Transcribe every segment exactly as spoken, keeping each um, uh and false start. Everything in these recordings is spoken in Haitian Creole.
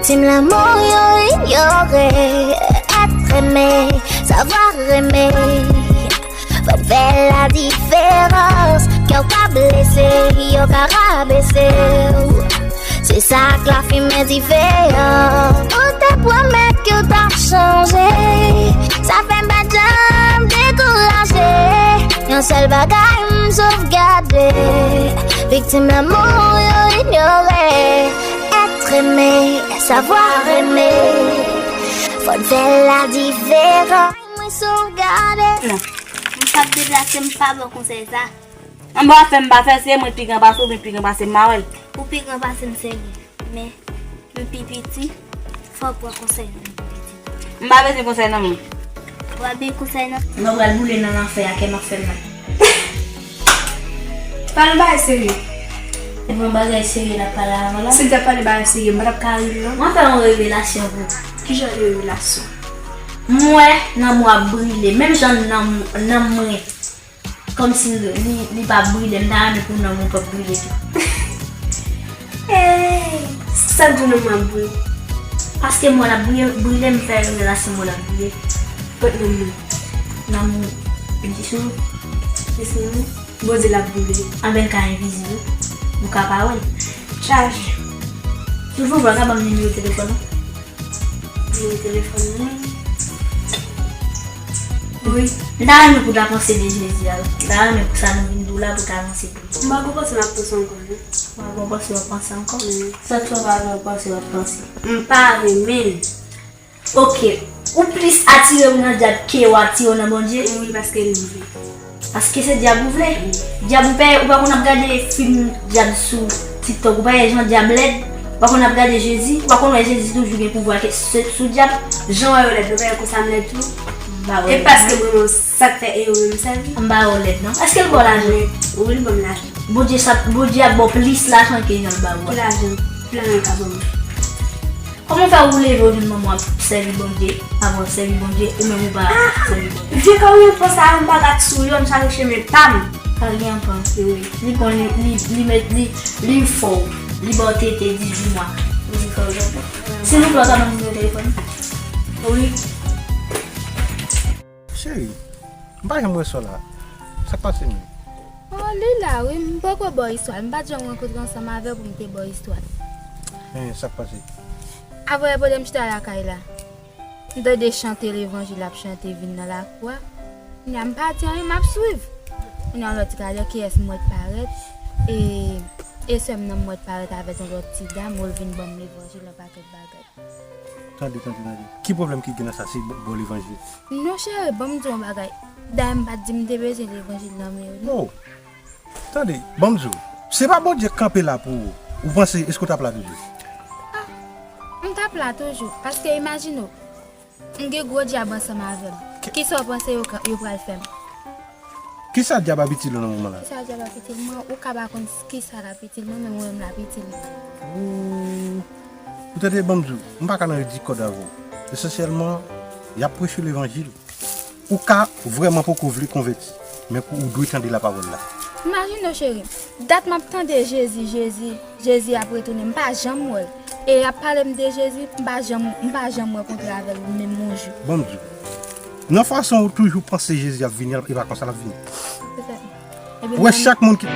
Viktim lanmou yo inyore, être aimé, savoir aimer. Fò n fè la diferans. Kè w ka blese, yo ka rabese w. Se sa k lafimen dife an. Ou te pwomèt ke w t ap chanje. Sa fè m pa janm dekouraje. Yon sèl bagay m sovgade. Viktim lanmou yo inyore. Être aimé, savoir aimer. Fò n fè la diferans. Mwen sovgade. Non, m p ap deplase, m pa ba w konsèy sa. Anba w ap fè m pa fè, se mwen pi gran pase w, mwen pi gran pase m pa wè l. Ou pi gran pase m, se vre. Men, m pi piti, fò w pran konsèy nan men pi piti. M pa bezwen konsèy nan men w. W ap bay konsèy nan. Mwen pral boule nan lanfè a, kè m ap fè m mal. Pale bagay serye. Se yon bagay serye n ap pale avan la. Si l t ap pale bagay serye, m pa t ap ka ri l non. Mwen fè yon revelasyon pou ou. Ki jan de revelasyon? M wè nanm ou ap brile, menm jan nanm, nanm mwen. Kòmsi li, li, li pa brile, m ta renmen pou nanm ou pa brile tou. Ey, sa k di w nanm mwen ap brile? Paske m wè l ap brile, brile, m fè revelasyon m wè l ap brile. Kot nanm mwen? Nanm ou, li sou, li sou mwen. Bondye l ap brile. Anben l ka envizib wi. Ou ka pa wè l. Chaj. Silvouplè, w ka ban m nimewo telefòn ou? Nimewo telefòn mwen. Wi. M ta renmen pou w ta panse de Jezi a wi. M ta renmen pou sa nou vin di w la pou w ta panse de li. M pa gon panse m ap panse ankò non. M pa gon panse w ap panse ankò? Mm. Sa k fè w pa gon panse w ap panse? M pa renmen l. Ok. Ou plis atire w nan dyab ke w atire w nan Bondye? Wi, paske li vle. Paske se dyab ou vle? Wi. Dyab ou pa, ou pa konn ap gade fim dyab sou TikTok, ou pa wè jan dyab lèd? Ou pa konn ap gade Jezi? Ou pa konn wè Jezi toujou gen pouvwa ke, se, sou dyab? Jan w wè yo lèd, ou pa wè konsa m lèd tou? M pa wè lèd non. E paske mwen menm sa k fè e yo menm sèvi? M pa wè w lèd non. Èske l ba w lajan? Wi, l ban m lajan. Bondye sa, Bondye ap ba w plis lajan ke jan l ba w a. Ki lajan? Ki lajan l ka ban mwen? Kòman w fè ou leve ou jwenn manman w ap sèvi Bondye, avan w sèvi Bondye, ou menm ou pa sèvi Bondye? Vye karyanpan sa yo, m pa gat sou yo, m chanje chemen pa m. Karyanpan. Wi. Li bon, li, li, li met, li, li fò w. Li ba w tete dizuit mwa. Ou di karyanpan. Silvouplè, w ka ban m nimewo telefòn? Wi. Cheri, m pa janm wè sè w la. Sa k pase menm? Oh, li la wi, m poko ba w istwa l. M pa t janm rankontre ansanm avè w pou m te ba w istwa l. Hen, sa k pase? Avè w, pandan m chita lakay la, m tande chante levanjil l ap chante vin nan lakou a. Kounye a m pa di anyen, m ap swiv. Kounye a yon lòt ti talè, kiyès m wè t parèt? E, e sè m nan m wè t parèt avèk yon lòt ti dam, ou l vin ban m levanjil, yon pakèt bagay. Tande, tande, tande. Ki pwoblèm ki gen nan sa si bo, bo levanjil? Non, cheri, ban m di w yon bagay. Dayè, m pa t di m te bezwen levanjil nan men yo, non. Oh! Tande, ban m di w. Se pa Bondye k kanpe la pou ou. Ou panse, èske w t ap la toujou? Ah, m t ap la toujou. Paske imajine w, m gen gwo dyab ansanm avè m. Ki- Kisa w panse yo ka, yo pral fè m? Kisa dyab ap itil ou nan moman la? Kisa dyab ap itil mwen? Ou ka pa konn s-, kisa l ap itil mwen, men mwen menm l ap itil mwen. Ooh. Ou tande, ban m di w, m pa ka nan redi kòd avè w. Esansyèlman, y ap preche levanjil. Ou ka vrèman poko vle konvèti, men ou dwe tande lapawòl la. Imajine w, cheri, dat m ap tande Jezi, Jezi, Jezi ap retounen, m pa janm wè l. E y ap pale m de Jezi, m pa janm, m pa janm rankontre avè l menm yon jou. Ban m di w, nan fason ou toujou panse Jezi ap vini an, e pa konsa l ap vini. Petèt. Ebyen, ou wè, chak moun ki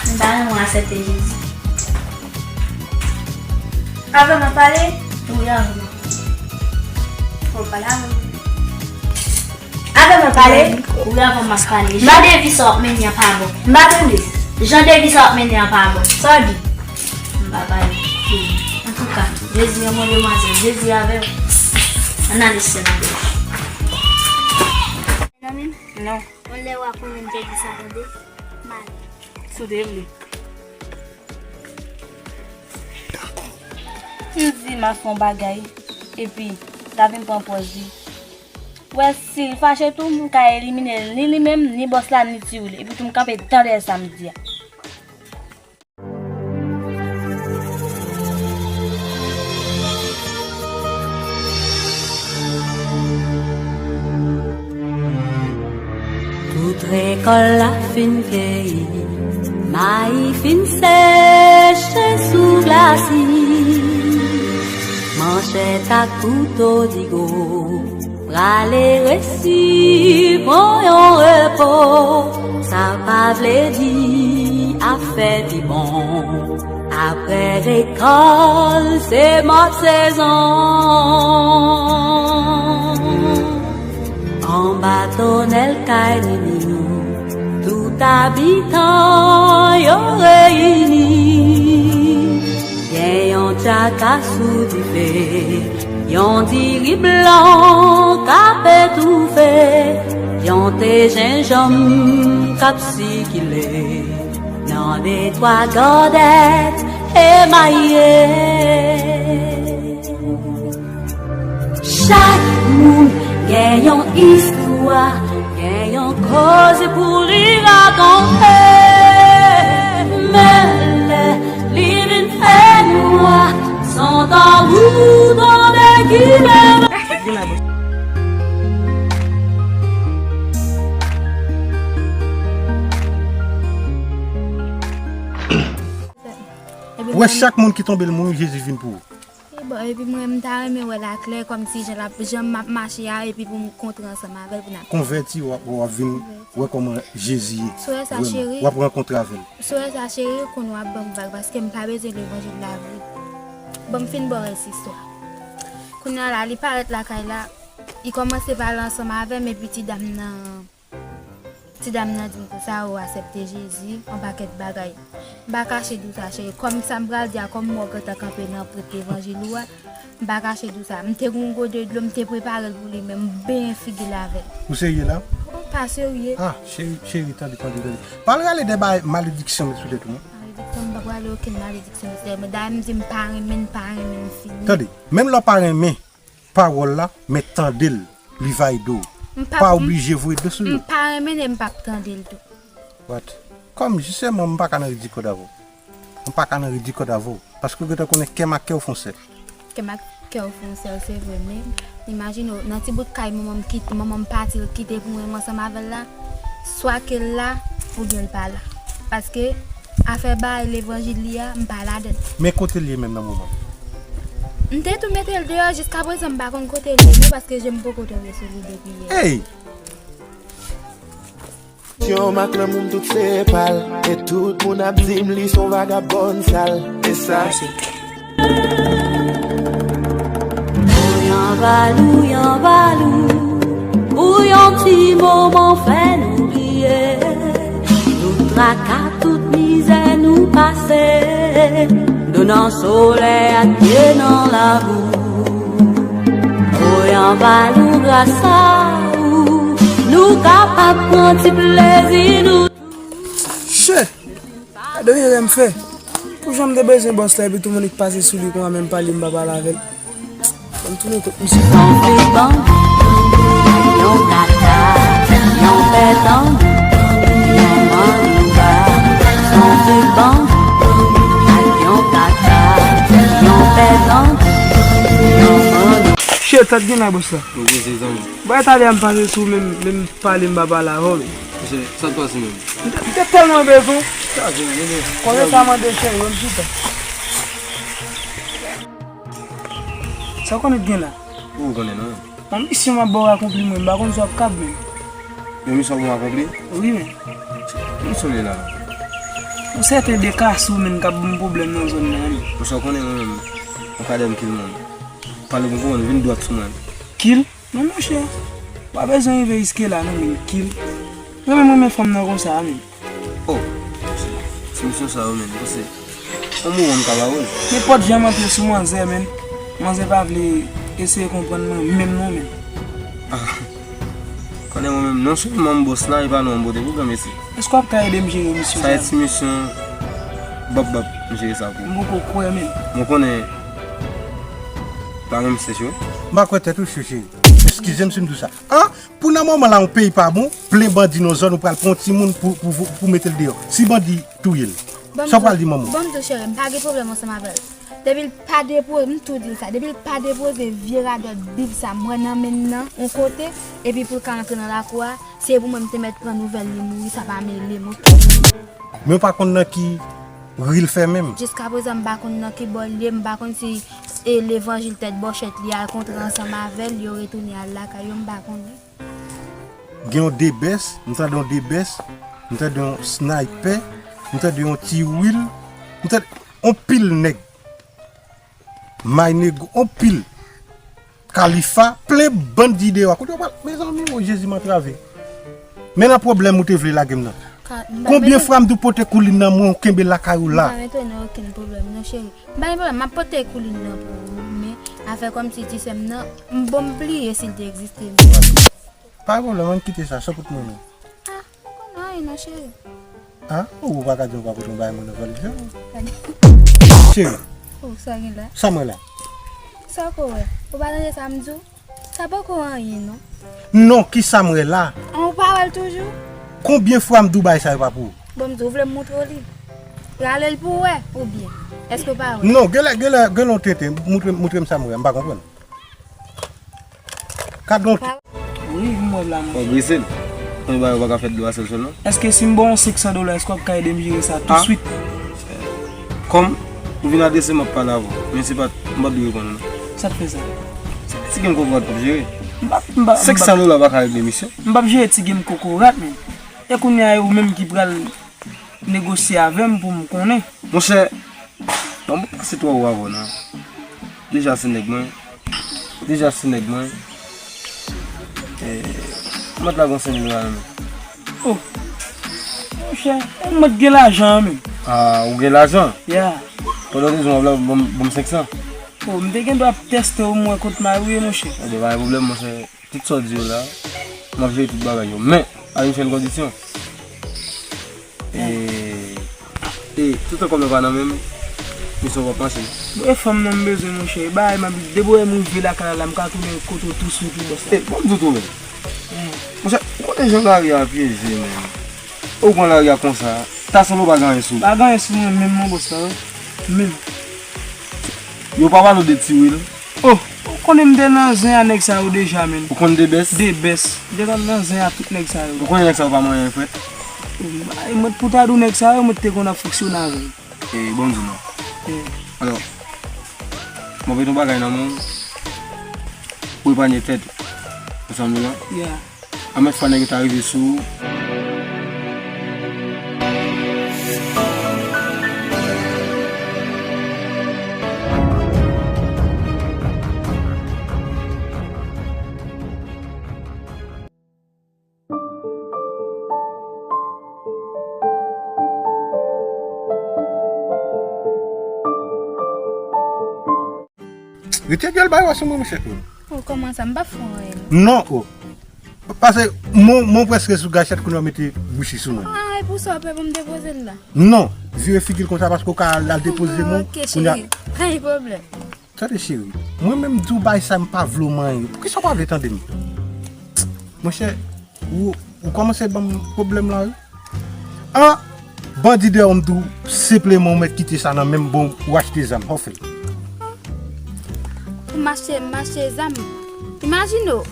M ta renmen w aksepte Jezi. Avè m ap pale? Wi, avè m ap pale. Bon, pale avè m. Avè m ap pale? Wi, avè m ap pale. Jan de vi sa w ap mennen an pa bon. M pa tande. Jan de vi sa w ap mennen an pa bon. Sa w di? M pa pale. Antouka, Jezi renmen w, demwazèl. Jezi avè w. Ann ale, sè m. Non. Yon lè w a konnen m te di sa, tande. M ale. Si w te vle. M di m a fè yon bagay, epi l ta vin pran pòz li. Wè, si l fache tou, m ka elimine l, ni li menm, ni bòs la, ni Tiwoule. Epi tou, m kanpe tan dèyè sa m di a. Tout rekòl la fin keyi, mayi fin seche sou glasi. Manchèt ak kouto digo prale resi pran yon repo. Sa pa vle di ap fè pi bon. Apre rekòl, se mòd sezon. Anba tonèl kay Nini, tout abitan yo reyini. Gen yon tchaka sou dife, yon diri blan k ap etoufe, yon te jenjanm k ap sikile nan detwa gòdèt emaye. Chak moun gen yon istwa, gen yon koze pou li rakonte. Men lè li vin fè nwa, son tanbou tande ki leve. Wè chak moun ki tonbe l mouri, Jezi vin pou ou. Bon, epi mwen, m ta renmen wè l aklè, kòmsi jan l ap, jan m ap mache a, epi pou m kontre ansanm avè l, pou n ap. Konvèti, w ap, w ap vin wè kòman Jezi ye. Vrèman. W ap rankontre avè l. Sou wè sa, cheri, ou konn w ap ban m vag, paske m pa bezwen levanjil la vre. Bon, m fin ba w rès istwa. Kounye a la, li parèt lakay la, li kòmanse pale ansanm avè m, epi ti dam nan. Ti dam nan di m konsa, ou aksepte Jezi, yon pakèt bagay. M pa kache di w sa, cheri. Kòm sa m pral di a, kòm m wè w gentan kanpe nan pòt levanjil ou a, m pa kache di w sa. M te gen yon gode dlo, m te prepare l pou li, men m benyen figi l avè l. Ou serye la? M pa serye. Ah, cheri, cheri, tande, tande, tande. Pa al rale de bagay malediksyon met sou tèt ou, non? Malediksyon, m pa prale okenn malediksyon met sou tèt mwen. Dayè, m di m pa renmen l, pa renmen l, m fini. Tande, menm lè w pa renmen, pawòl la, men tande l, li va ede w. Pa oblije voye dlo sou yo. M pa renmen l e m p ap tande l tou. What? Kòm, jisteman, m pa ka nan ridikòd avè w. M pa ka nan ridikòd avè w. Paske w gentan konnen kè m ak kè w fè yon sèl. Kè m ak kè w fè yon sèl, se vre, men imajine w, nan ti bout kay manman m kite, manman m pati, l kite pou mwen, m ansanm avè l la, swa ke l la, oubyen l pa la. Paske, afè bay levanjil li a, m pa ladan l. Men kote l ye menm nan moman? M te tou mete l deyò, jiskaprezan m pa konn kote l ye non, paske je m poko tonbe sou li depi yè. Ey! Yon mak lanmou m tout se pa l. E tout moun ap di m li s on vagabòn sal. E sa. Oyanvalou, yanvalou, pou yon ti moman fè nou bliye tout traka, tout mizè nou pase, do nan solèy ak pye nan labou. Oyanvalou, gras a ou, nou kapab pran ti plezi nou tou. Che! Gade yon erè m fè. Pou jan m te bezwen bòs la epi tout moun ki pase sou li konsa menm pale m pa pale avè l. Ban m tounen kot misye. Yon flit bandi, yon kaka, yon pè tanbou, yon manouba. Yon flit bandi, ak yon kaka, yon pè tanbou, yon manouba. Che, tèt gen la bòs la. Mwen poze zanmi. Bay talè a m pase sou menm, menm pale m pa pale avè w menm. Mesye, sa k pase menm? M te, m te tèlman bezwen w. Sa k pase menm? Konnen sa mande cheri, menm chita. Sa w konnen k gen la? Ou konnen non. Yon misyon m ap ba w akonpli mwen, m pa konn si w ap kab menm. Yon misyon pou m akonpli? Wi menm. Ki misyon w ye la? Yon sèten de kasou menm k ap ban m pwoblèm nan zòn nan menm. Ou sa w konnen mwen menm, yon kadèm kil mwen. Pale pou konprann, vin dwat sou mwen. Kil? Men monchè, w pa bezwen rive jiske la non menm, kil. Mwen menm renmen fanm nan konsa a menm. Oh, ti misyon sa yo menm, panse. Yon mo m ka ba ou l. Nenpòt jan m antre sou manzè menm, manzè pa vle eseye konprann mwen menm non menm. Ah. Konnen mwen menm, non sèlman m bòs la, e pa non m pote pwogram isi. Èske w ap ka ede m jere misyon sa? Sa e ti misyon bòp bòp, m jere sa pou ou. M poko kwè menm. Mwen konnen pa menm se cho. M pa kwè tèt ou cho, cheri. Eskize m si m di w sa. An, pou nan moman la, yon peyi pa bon, plen bandi nan zòn, ou pral pran yon timoun pou, pou, pou, pou mete l deyò. Si bandi touye l, sa w pral di manman w? Bon, m di w, cheri, m pa gen pwoblèm ansanm avè l. Depi l pa depoze, m tou di l sa, depi l pa depoze vye radòt Bib sa m wè nan men l nan yon kote, epi pou l ka antre nan lakou a, se pou mwen m te mèt pran nouvèl li mouri, sa pa mele m, oke? Men w pa konn nan ki ri l fèmen m. Jiskaprezan, m pa konn nan ki bò l ye, m pa konn si e levanjil tèt bòchèt li al kontre ansanm avè l, yo retounen al lakay yo, m pa konnen. Gen yon debès, m tande yon debès, m tande yon snaypè, m tande yon ti wil, m tande yon pil nèg. May Negro, yon pil. Kalifa, plen bandi deyò. Kote yo pral? Mezanmi, o Jezi m antrave. Men nan pwoblèm ou te vle lage m nan. Ka-, m pa Konbyen mete fwa m di w pote koulin nan mwen, ou kenbe lakay ou la? M pa mete w nan okenn pwoblèm, non, cheri. M pa gen pwoblèm, m ap pote koulin nan pou ou, men afè kòmsi ti sè m nan, m bon m bliye si l te egziste. Pa gen pwoblèm, ann kite sa, san kout mwen menm. Ah, m pa konn anyen non, cheri. Ah, ou pa ka di w pa pote yon bagay mwen nan valiz la? Gade. Cheri. Oh, sa gen la? Sa m wè la? Sa w ko wè? Ou pa tande sa m di w? Sa poko anyen non. Non, ki sa m wè la? An, ou pa wè l toujou? Konbyen fwa m di w bagay sa yo pa pou ou? Bon, m di w, ou vle m moutre w li? Rale l pou w wè, oubyen? Èske w pa wè? Non, genlè, genlè, genlè w tenten. Moutre, moutre m sa m wè, m pa konprann. Ka gon. Wi, m wè l la, monchè. Fò w grize l. Konn bagay yo pa ka fèt dlo a sèl sèlman. Èske si m ba w yon senk san dola, èske w ap ka ede m jere sa touswit? Kòm ou vin adrese m, m ap pale avè w. Men se pa, m p ap dwe reponn ou non. Sa k fè sa? Se ti game koko a t ap jere. M p ap, m p ap, m p ap. Senk san dola pa ka regle misyon. M p ap jere ti game kokorat, men. E kounye a, e ou menm ki pral negosye avè m pou m konnen. Monchè, ban m pa pase twò wo avè w non. Deja se nèg mwen. Deja se nèg mwen. E, mwen t la gon senk mil dola nan men. Oh. Monchè, e mwen t gen lajan an menm. Ah, ou gen lajan? Yeah. Pandan w te di m w ap la, ban m, ban m senk san. Oh, m te gen dwa ap tèste w, m wè kot may ou ye, monchè. Ebyen, pa gen pwoblèm, monchè. Tout sa w di yo la, m ap jere tout bagay yo. Men, a yon sèl kondisyon. E, e, toutan kòb la pa nan men m, misyon pa p mache. E fanm nan m bezwen, monchè. E bagay m ap di, depi w wè m rive lakay la, m ka tounen kote w touswit, wi, bòs la. E, bon, m di w tou menm. Monchè, ou konnen jan lari a pyeje, menm. Ou pran lari a konsa, ta sanble w pa gen anyen sou ou. Pa gen anyen sou mwen menm, non, bòs la, wi. Menm. Yo pa pale w de Tiwil. Oh, ou konnen m te nan zen a nèg sa yo deja, menm. Ou konn Debès? Debès. M te konn nan zen a tout nèg sa yo. Ou konnen nèg sa yo pa manyen frèt? Ay, mwen pou ta di w nèg sa yo, mwen te konn ap fonksyone avè yo. E, bon, m di w non. E. Alò, mwen mete yon bagay nan men w pou epanye tèt ou. Ou sanble la? Yeah. Anmèt fwa nèg yo ta rive sou ou. Rete dyòl bay wa sou mwen, monchè. Oh, kòman sa? M pa fè w anyen. Non, oh. Paske mwen, mwen prèske sou gachèt kounye a mete bouchi sou mwen. Ah, e pou sa w pa ban m depoze l la? Non, vire figi l konsa paske w ka al, al depoze mwen. Ok, cheri. Pa gen pwoblèm. Tande, cheri, mwen menm di w bagay sa, m pa vle w manyen. Poukisa w pa vle tande m? Monchè, ou, ou kòmanse ban m pwoblèm la, wi. An, bandi deyò, m di w senpleman ou mèt kite sa nan men m, bon, ou achte zam, fò w fè l. Pou m achte, m achte zam. Imajine w,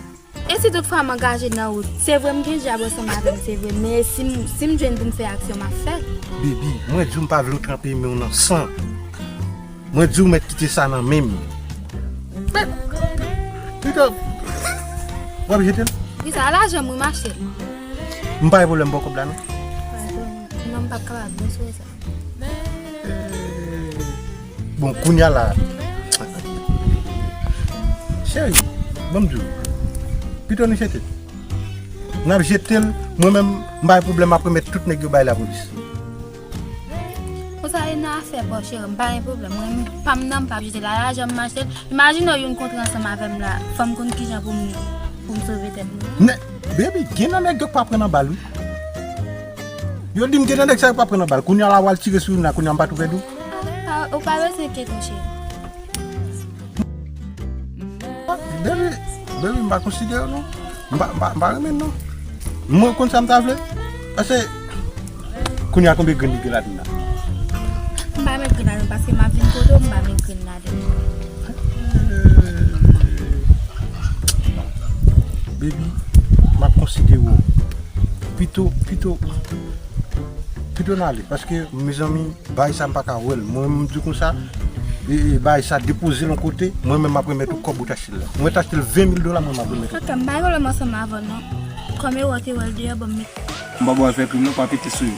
e si tout fwa m angaje nan wout, se vre m gen djab ansanm avè m, se vre, men si m, si m jwenn pou m fè aksyon, m ap fè l. Baby, mwen di w m pa vle w tranpe men w nan san. Mwen di w mèt kite sa nan men m. Men, pito, w ap jete l? Wi, sa lajan m, wi, machè. M pa gen pwoblèm ba w kòb la, non? Non, m p ap kapab, non, sou sa. Bon, kounye a la. Cheri, ban m di w. Pito nou jete l. N ap jete l, mwen menm, m pa gen pwoblèm, m ap remèt tout nèg yo bay lapolis. Konsa e nan afè pa w, cheri, m pa gen pwoblèm. Mwen, pa m nan, m p ap jete l. A lajan m achte l. Imajine w youn kontre ansanm avè m la, fò m konn kijan pou m, pou m sove tèt mwen. Nè, Baby, gen nan nèg yo k pa pran nan bal, wi. Yo di m gen nan nèg sa yo pa pran nan bal. Kounye a la, w al tire sou youn la, kounye a m pa tou pèdi w. Ah, ou pa bezwen enkyete w, cheri. Baby, baby, m pa konsidere w, non. M pa, m pa, m pa renmen l, non. Mwen konn sa m ta vle. Paske, kounye a konbyen grenn li gen ladann la? M pa met grenn ladann paske m ap vin kote w, m pa met grenn ladann. Baby, m ap konsidere w. Pito, pito, pito n ale. Paske, mezanmi, bagay sa m pa ka wè l. Mwen, m di w konsa, e, e, bagay sa depoze l yon kote, mwen menm m ap remèt ou kòb ou t achte l la. Mwen t achte l ven mil dola, mwen m ap remèt ou. Ok, m pa gen pwoblèm ansanm avè w, non. Kòm e ou te wè l deyò, bon, m met. M pa pou al fè krim, non, pa pete sou yo.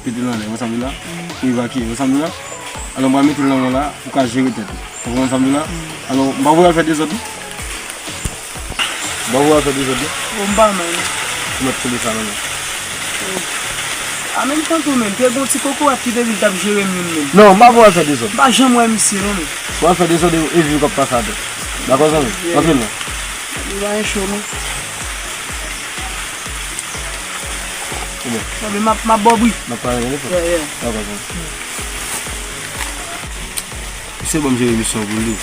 Pete l anlè, ou wè sa m di w la? Ou evakye, ou wè sa m di w la? Alò, m pral mete l nan men w la, pou w ka jere tèt ou. Ou konprann sa m di w la? Alò, m pa voye w al fè dezòd, non. M pa voye w al fè dezòd, non. Bon, m pa mal, non. Ou mèt kenbe sa nan men w. A, menm tankou menm, te gon ti kokorat ki te di l t ap jere m youn menm. Non, m pa voye w al fè dezòd. M pa janm wè misye, non, menm. Voye w al fè dezòd e, e vi w k ap pase atè. Dakò, zanmi? Yeah. Antre l non. Li pa gen cho, non. Bon. Bon, men m ap, m ap ba w bri. M ap pale, telefòn. Yeah, yeah. Dakò, sa. Misye ban m jere misyon pou li.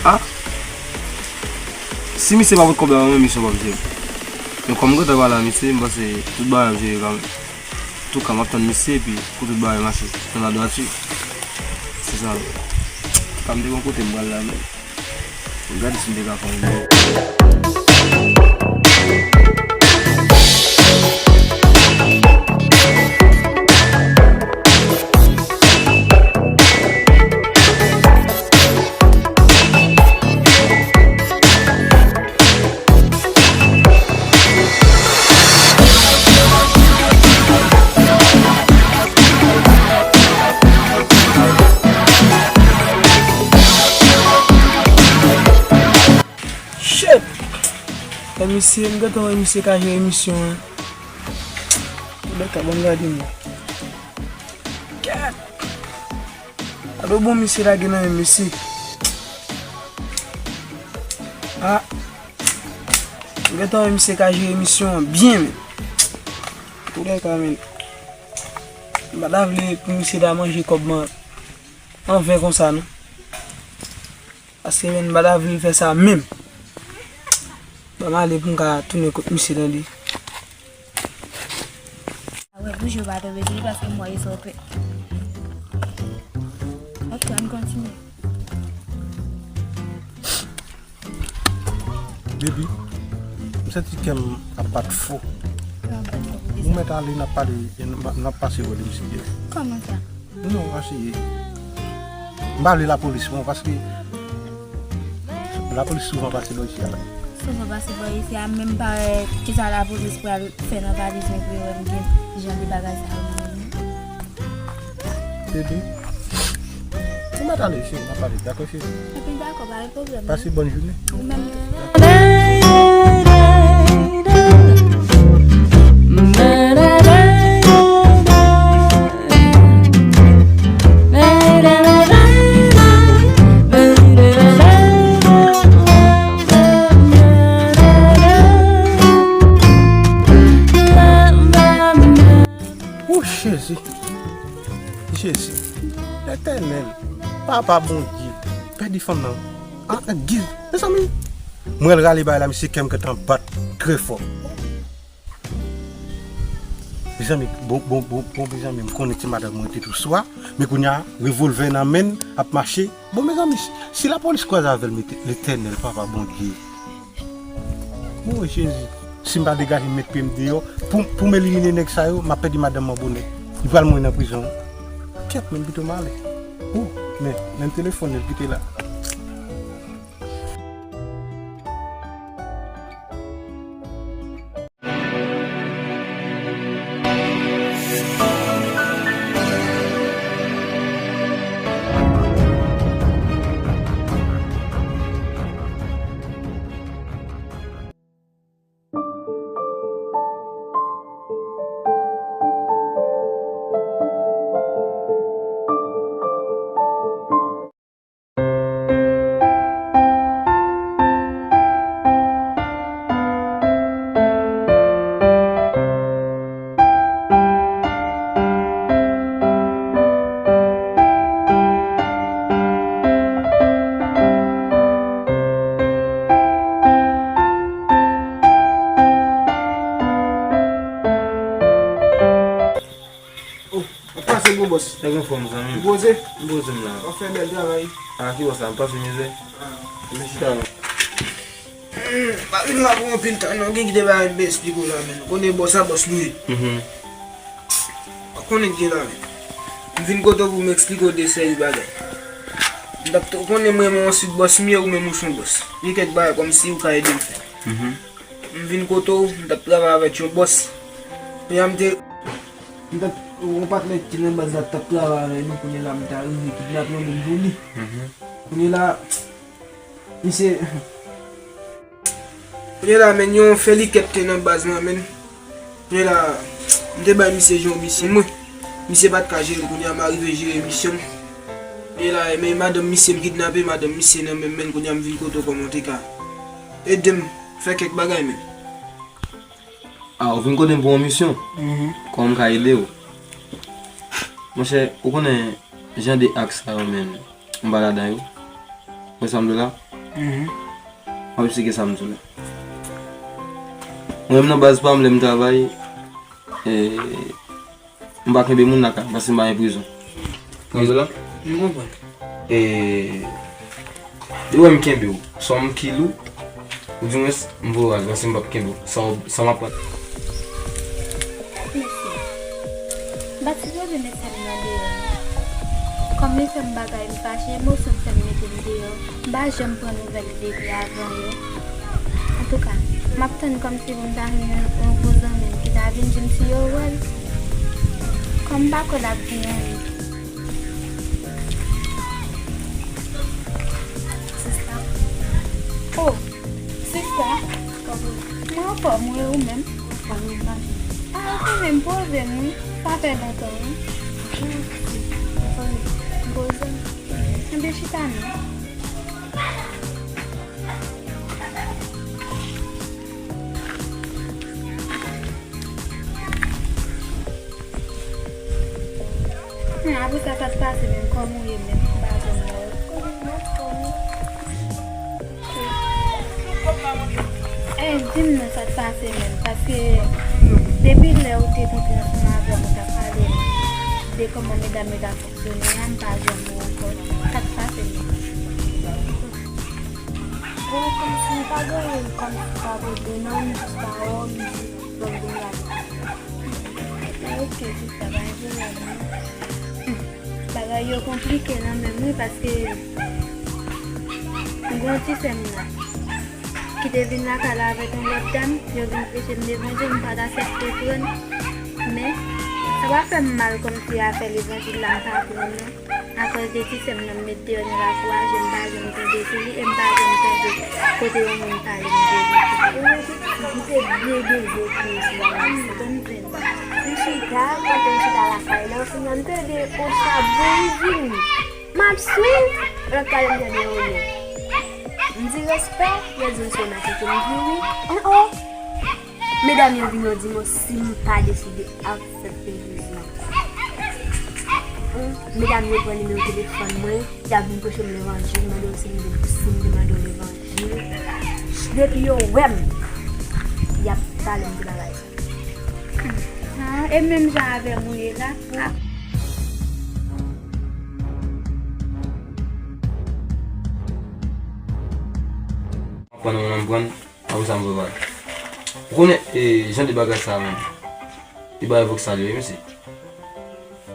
Ah! Si misye pa pot kòb la, mwen, misyon p ap jere. Men kòm m gentan pale a misye, m panse tout bagay ap jere kanmenm. Antouka, m ap tann misye, epi pou tout bagay mache nan ladwati. Se sa. Antouka, m te gon kote m pral la, men. Gade si m te ka fè yon bagay. Shit! Wè misye, m gentan wè misye ka jere emisyon an. Bèk a ban m gade mwen. Gad! Gade bon misye lage nan men misye. Ah! M gentan wè misye ka jere emisyon an byen, men. Pou lè ka, men. M pa ta vle pou misye ta manje kòb mwen an ven konsa, non. Paske, men, m pa ta vle l fè sa menm. Ban m ale pou m ka tounen kot misye, tande. A wè, bouje w pa tonbe sou li paske m wè e sa w fè. Ok, ann kontinye. Baby, m santi kè m ap bat fò. Kè w ap bat fò pou kisa? Ou mèt ale, n ap pale, n ap, n ap pase wè li, m sirye. Kòman sa? Non, pa sirye. M pa vle lapolis pran w, paske lapolis souvan pase bò isi a la. Souvan pase bò isi a, menm pa wè kisa lapolis pral fè nan valiz mwen pou yo wè m gen jan de bagay sa yo nan men m. Baby, ou mèt ale, cheri, n ap pale, dakò, cheri? Ebyen, dakò, pa gen pwoblèm, non. Pase bòn jounen. Ou menm tou. Ou Jezi. Jezi. Letènèl. Papa Bondye. Pèdi fanm nan. Ah, giz. Mezanmi. Mwen rale bagay la, misye kè m gentan bat trè fò. Mezanmi, bon, bon, bon, bon, mezanmi, m konnen ti madanm mwen te tou swa, men kounye a, revòlvè nan men l, ap mache. Bon, mezanmi, si, si lapolis kwaze avè l, mete Letènèl, Papa Bondye. O Jezi, si m pa degaje m met pye m deyò, pou, pou m elimine nèg sa yo, m ap pèdi madanm mwen bonè. Li pral mouye nan prizon. Kèt, men pito m ale. O, men, men telefòn li kite la. Bòs. Nèg anfòm, zanmi m. Ou poze? M poze m la. W ap fè bèl travay. A, ki bòs la? M pase mizè. Mwen chita non. Hmm, pa vin la pou anpil tan non, gen ki te bay m eksplike w la, men. Ou konnen bòs a bòs li ye. Mhm. Ou konnen ki gen la, men. M vin kote w pou m eksplike w de seri bagay. M t ap t-, ou konnen mwen, mwen answit bòs m ye, ou menm ou son bòs. Gen kèk bagay kòmsi ou ka ede m fè. Mhm. M vin kote w, m t ap travay avèk yon bòs. Kounye a m te, m t ap, yon patnè ki te nan baz la t ap travay avèk nou, kounye a la m ta rive kidnape yon moun pou li. Mhm. Kounye a la, misye, kounye a la, men yon felikèt te nan baz la, men. Kounye a la, m te bay misye jan misye mwen. Misye pa t ka jere l, kounye a m arive jere misye m. Kounye a la, men madanm misye m kidnape, madanm misye nan men m, men kounye a m vin kote w kòman w te ka ede m fè kèk bagay, men. A, ou vin kote m pou yon misyon? Mhm. Kòman m ka ede w? Monchè, ou konnen jan de ak sa yo, men, m pa ladan yo. Ou wè sa m di w la? Mhm. M ap eksplike sa m di w la. Mwen menm nan baz pa m, lè m travay, e, m pa kenbe moun lakay m, paske m pa gen prizon. Ou konprann sa la? M konprann. E, li wè m kenbe w, swa m kill ou, oudimwens m voye w ale, paske m p ap kenbe w, san, san m ap pran. Mesye, m pa t sipoze met sè m nan deyò non. Kòm li fè m bagay, m fache, emosyon m fè m mete l deyò. M pa janm pran nouvèl li depi avan yo. Antouka, m ap tann kòmsi pou m ta jwenn yon, yon gwo zanmi m ki ta vin di m si yo wè l. Kòm m pa kwè l ap di anyen. Sista. Oh, sista. Mwen anfòm wi, ou menm? Anfòm wi, m pa jwenn. Ah, ou konnen m poze m wi. Sa fè lontan wi. M poze m. Enben chita non. Apre sa, sa t pase menm? Kòman w ye menm? M pa janm wè w. Eh, di m non sa t pase menm, paske depi lè ou te kontre ansanm avè m, ou t ap pale m de kòman medam yo t ap fonksyone a, m pa janm wè w ankò. Sa k pase menm? Bon, kòmsi m pa gen anyen, kòmsi m pa gen anyen, non, m jis pa wè w, m jis bon, bon, la. Ok, sista, pa gen pwoblèm, non. Hmm. Bagay yo konplike nan menm wi, paske m gen yon ti sè m nan ki te vin lakay la avèk yon lòt dam, yo vin preche m levanjil, m pa t aksepte pran. Men, sa pa fè m mal kòmsi afè levanjil la m pa pran non. Akòz de ti sè m nan m met deyò nan lakou a, je m pa janm tande sou li e m pa janm tande kote yon moun pale m de li. Ou mete ti ki te byen gen zo pou ou sou bagay sa. M chita, pandan m chita lakay la, kounye a m tande on chabouyi vini. M ap swiv, lòt pale m tande yon non. M di respè, yo di m se nan kote m vini. Oh, oh. Medam yo vin yo di mwen si m pa deside aksepte Jezi. Hum, medam yo pran nimewo telefòn mwen, y ap vin preche m levanjil, mande m si m vle, si m vle mande yo levanjil. Depi yo wè m, y ap pale m de bagay sa. Ah, e menm jan avè m ou ye la? Ah. Konn ou nan pran. Apre sa, m voye w ale. Ou konnen, e, jan de bagay sa a menm. E bagay vòksal yo, wi, mesye.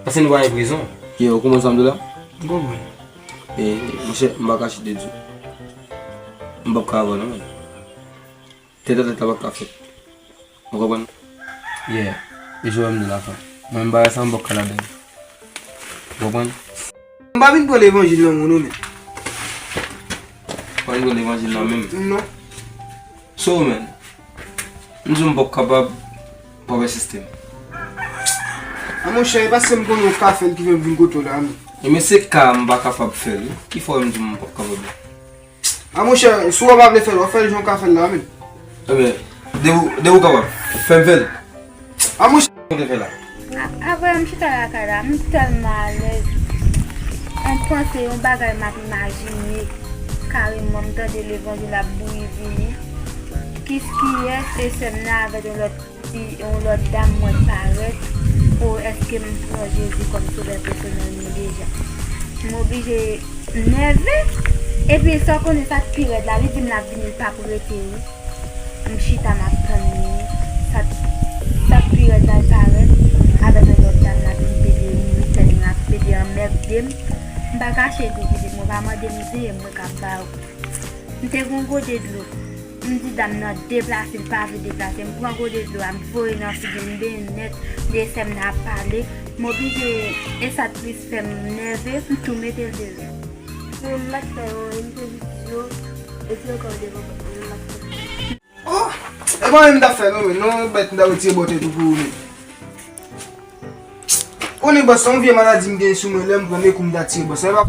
Paske nou pa gen prizon. Ye, ou konprann sa m di w la? M konprann. E, monchè, m pa ka chite di w. M p ap ka avè w non, menm. Tèt a tèt la p ap ka fèt. Ou konprann? Yeah. E jwe m de la fin. Mwen, m bagay sa, m p ap ka ladan l. Ou konprann? M pa vin pran levanjil nan men w non, men. Pa vin pran levanjil nan men m. Non. So, man, m di w m p ap kapab, pa wè sistèm. A monchè, e paske m konnen w ka fè l ki fè m vin kote w la, men. E men se ka m pa kapab fè l, wi. Ki fè w m di w m p ap kapab la? A monchè, si w pa vle fè l, w ap fè l jan w ka fè l la, men. Ebyen, depi w, depi w kapab, fè m fè l. A monchè. Sa w te fè la? A, apre m chita lakay la, m tèlman alèz. Yon panse, yon bagay m ap imajine, kareman, m tande levanjil ap bouyi vini. Kiskiyès, e sè m nan avèk yon lòt fi, yon lòt dam mwen parèt. O, èske m pran Jezi kòm Sovè pèsonèl mwen deja? M oblije nève. Epi sa w konnen sa k pi rèd la, li di m l ap vini, l p ap rete wi. M chita m ap tann li. Sa, sa k pi rèd la l parèt avèk yon lòt dam l ap vin pede irit m, l ap pede anmède m. M pa kache di w pitit mwen pa mande m veye mwen k ap ba ou. M te gen yon gode dlo. M di dam nan deplase, l pa vle deplase. M pran gode dlo a, m voye nan figi l, m benyen nèt, de sè m nan ap pale. M oblije, e sa t plis fè m nève, m tou mete l deyò. Mwen m pa t fè yon entèvyou, epi ankò devan pòt mwen, m pa t fè. Oh! E pa menm m t ap fè non, men non bèt m t ap retire bò tèt ou pou ou menm. Konnen bòs, se yon vye maladi m gen sou mwen, lè m pran men kou m ta tiye bòs. Sa pa